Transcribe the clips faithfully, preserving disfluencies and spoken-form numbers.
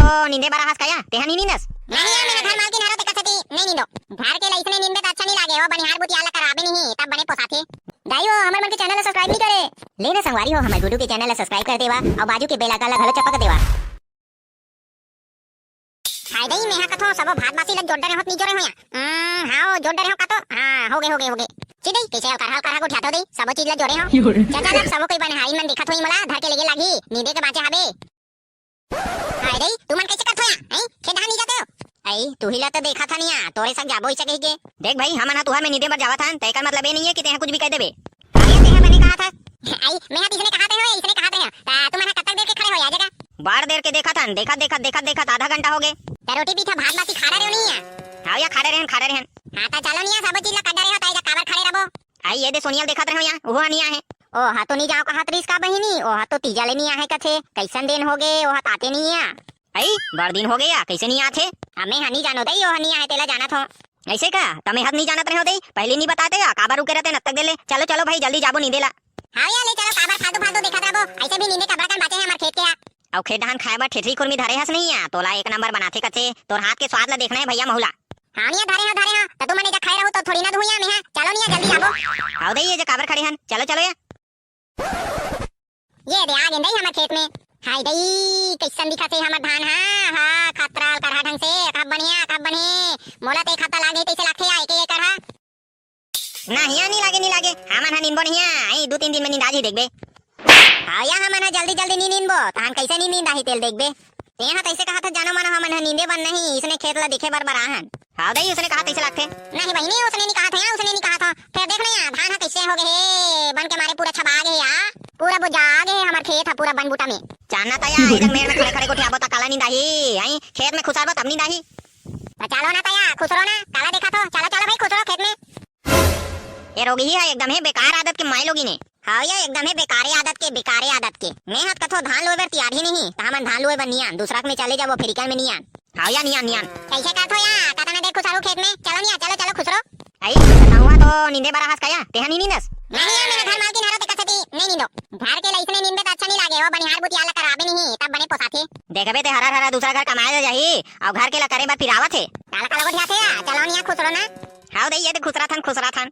ओ, नींदे बर आहस का या? तेहा नी नींदस? नहीं यार, मैं घर मालकिन हरव, तेकर सेती नहीं नींदो। घर के लइसने नींदबे त अच्छा नहीं लागे, वो बनिहार बुतिहार ला कराबे नहीं, तब बने पोसाथे। दाई, वो हमर मन के channel ला subscribe नहीं करे। ले ना संगवारी हो, हमर गुड्डू के channel ला subscribe कर देवा, अउ बाजू के bell icon ला घलो चपक देवा। हाय दई, मेहा कथो सबो भात बासी ल जोर डरे होत नी जोरे होया। हम्म, हाँ, जोर डरे हो का तो? हाँ, होगे, होगे, होगे। ची दई, कइसे अलकरहा अलकरहा गोठियात हो दई, सबो चीज ल जोरे हो। योरे। चाचा, जब सबो कोई बनिहारिन मन देखत होई मोला, धर के लेगे लागही, नींदे के बांचे हाबे। हाय दई, तुमन कइसे करत हो या? हैं? खेत डहान नी जाते हो? आई, तुही ला तो देखा था निया, तोरे संग जाबो इसे कही के। देख भाई, हमन ह तुहर में नींदे बर जावत हन, त एकर मतलब ए नहीं है कि तेहा कुछ भी कह देबे। अरे, तेहा बने कहा था। आई, मैं हा तिसने कहा थे हो, इसने कहा थे हो। ता तुमन हा कतक देर के खड़े हो या जगह? बार देर के देखत हन, देखत, देखत, देखत, देखत आधा घंटा होगे। ता रोटी पीठा भात बासी खा रहे हो नहीं या? हाँ या, खा रहे हन, खा रहे हन। हाँ, ता चलो नहीं या, सब चीज ला कर डरे हो, ता एजा काबर खड़े रहो? आई, ये दे सोनिया ल देखत रहे हो या, ओहो नहीं आहे। ओ हा तो नहीं जाओ कहा तरीस का बहिनी, ओ हा तो तीजा ले नहीं आहे कथे, कैसन दिन होगे, ओ हा ताते नहीं या। आई, बड़ दिन होगे या, कैसे नहीं आथे? हमें हा नहीं जानो दई, ओ हा नहीं आहे, तेला जानत हो। ऐसे का? तमे हद नहीं जानत रहे हो दई, पहले नहीं बताते या, काबर रुके रहते नत्तक दे ले। चलो, चलो भाई, जल्दी जाबो नींदे ला। हाँ या, ले चलो, काबर फालतू फालतू देखत रहबो, ऐसे भी नींदे कबर कन बाचे हैं हमार खेत के या। अउ खेत डहान खाए बर ठेठरी खुरमी धरे हस नहीं या, तोला एक नंबर बनाथे कथे, तोर हाथ के स्वाद ला देखना है भैया महुला। हाँ निया, धरे हो, धरे हो, त तुमन एजा खड़े रहो तो थोड़ी ना धुइया में है, चलो निया जल्दी जाबो। हाव दई, ये जे काबर खड़े हन, चलो, चलो या। ये दे, आ गेन दई हमर खेत में। हाय दई, कैसन दिखत हे हमर धान हा? हा, खतरा अलकरहा ढंग से, कब बढ़िया, कब बढ़िया। मोला तो एक हफ्ता लागे तैसे लागथे या, एक एकड़ हा। ना हिया, नी लागे, नी लागे। हमन हा निंदबो नहीं या, आई दू तीन दिन में निंदा जी देखबे। हाव या, हमन हा जल्दी जल्दी नी निंदबो, तहन कैसे नी निंदाही तेल देखबे। तेहा तैसे कहा था जानो मानो हमन हा निंदे बन नहीं, इसने खेत ला देखे बर बर आहन। हाव दई, उसने कहा तैसे लागथे। नहीं बहिनी, उसने नहीं कहा था या, उसने नहीं कहा था। फिर देख ना या, धान हा कैसे हो गए हे, बन के मारे पूरा छबा गए हे या, पूरा बुझा गए हे हमर खेत हा, पूरा बन बूटा में। जानना ता या, इधर मेड़ में खड़े खड़े गोठियाबो ता काला निंदाही, आई खेत में खुसरबो तब निंदाही। तो चलो ना ता या, खुसरो ना, काला देखा थो, चलो चलो भाई खुसरो खेत में। ए रोगही हा एकदम हे बेकार आदत के माई लोगिन हे। हाव या, एकदम हे बेकारे आदत के, बेकारे आदत के। मैं हा कथो धान लुए बर तियार ही नहीं, त हमन धान लुए बर नियान, दूसरा के में चले जाबो, फेरिकल में नियान। हाव या, नियान, नियान। कैसे करत हो या? कतना देर खुसरू खेत में? चलो निया, चलो, चलो खुसरो। आई, तहुआ तो निंदे बर आहस का या? तेहा नी निंदस? नहीं या, मैं घर मालकिन हरव, तेकर सेती नहीं निंदो। घर के लइसने निंदबे त अच्छा नहीं लागे, वो बनिहार बुतिहार ला कराबे नहीं, तब बने पोसाथे। देखबे ते हरा हरा दूसरा घर कमाए ले जाही, अउ घर के ला करे बर फिरावत हे। काला काला गोठियाथे या, चलो निया खुसरो ना। हाव दई, ये दे खुसरा थन, खुसरा थन।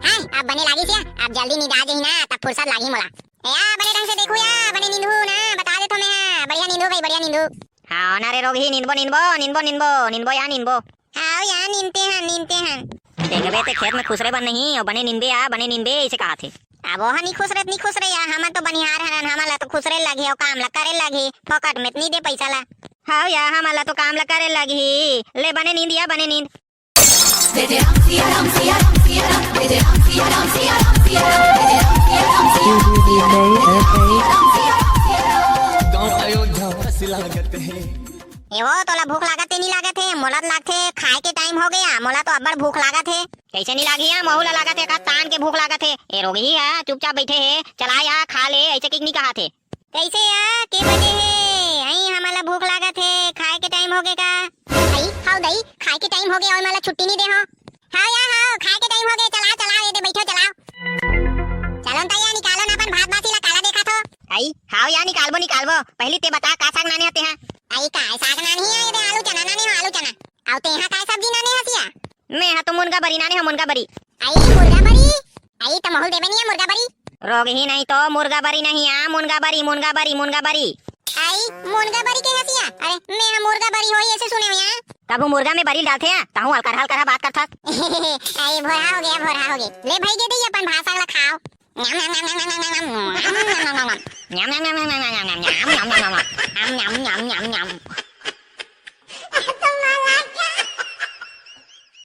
हाँ, अब बने लागिस या, अब जल्दी निंदा जही ना, तब फुर्सत लागी मोला। ए, या, बने ढंग से देखू या, बने निंदू ना, बता देथो मैं हा, बढ़िया निंदू भाई, बढ़िया निंदू। हाँ, ना रे रोगही, निंदबो, निंदबो, निंदबो, निंदबो, निंदबो या, निंदबो। हाँ, या, निंदते हन, निंदते हन। देखबे ते खेत में खुसरे बर नहीं, अउ बने निंदबे या, बने निंदबे, इसे कहा थे। अब ओह नी खुसरे, नी खुसरे या, हमन तो बनिहार हरन, हमन ला तो खुसरे लगही, अउ काम ला करे लगही, फोकट में त नी दे पैसा ला। हाँ या, हमन ला तो काम ला करे लगही, ले बने नींद या, बने नींद। जय जय राम सिया राम सिया राम सिया राम, जय जय राम सिया राम सिया राम सिया राम, जय जय राम सिया राम सिया राम सिया राम, जय जय राम सिया राम सिया राम। गाँव अयोध्या कस लागत हे। ए वो, तोला भूख लागत हे, नी लागत हे? मोला तो लागथे, खाए के टाइम हो गया, मोला तो अब्बड़ भूख लागत हे। कैसे नी लागही या? महू ला लागत हे, का तान के भूख लागत हे। ए रोगही हा, चुपचाप बैठे हे, चला या, खा ले, ऐसे किक नी कहा थे। कैसे या? के बजे हे? अई, हमला भूख लागत हे, खाए के टाइम होगे का? अई, हाव दई, खाए के टाइम होगे अउ मला छुट्टी नी दे हो। हाव या, हाव, खाए के टाइम होगे, चला, चला, ये दे बैठो, चला। चलो न तैया, निकालो ना अपन भात बासी ला, काला देखा थो। अई, हाव या, निकालबो, निकालबो। पहली ते बता, का साग नाने हते हा? अई, का साग नाने हे? ये दे आलू चना नाने हो, आलू चना। अउ तेहा का सब्जी नाने हस या? मैं हा तो मुनगा बरी नाने हो, मुनगा बरी। अई, मुर्गा बरी? अई, त महू ल देबे नहीं या मुर्गा बरी? रोगही नहीं तो मुर्गा बरी नहीं या, मुनगा बरी, मुनगा बरी, मुनगा बरी। अई, मुनगा बरी के हस या? अरे, मैं हा मुर्गा बरी होही, ऐसे सुने हो या? तब वो मुर्गा में बरी डालथे या, तहूँ अलकरहा अलकरहा बात करथस। अई, भोरहा होगे, भोरहा होगे। ले भई गे दई अपन भात साग ला खाव।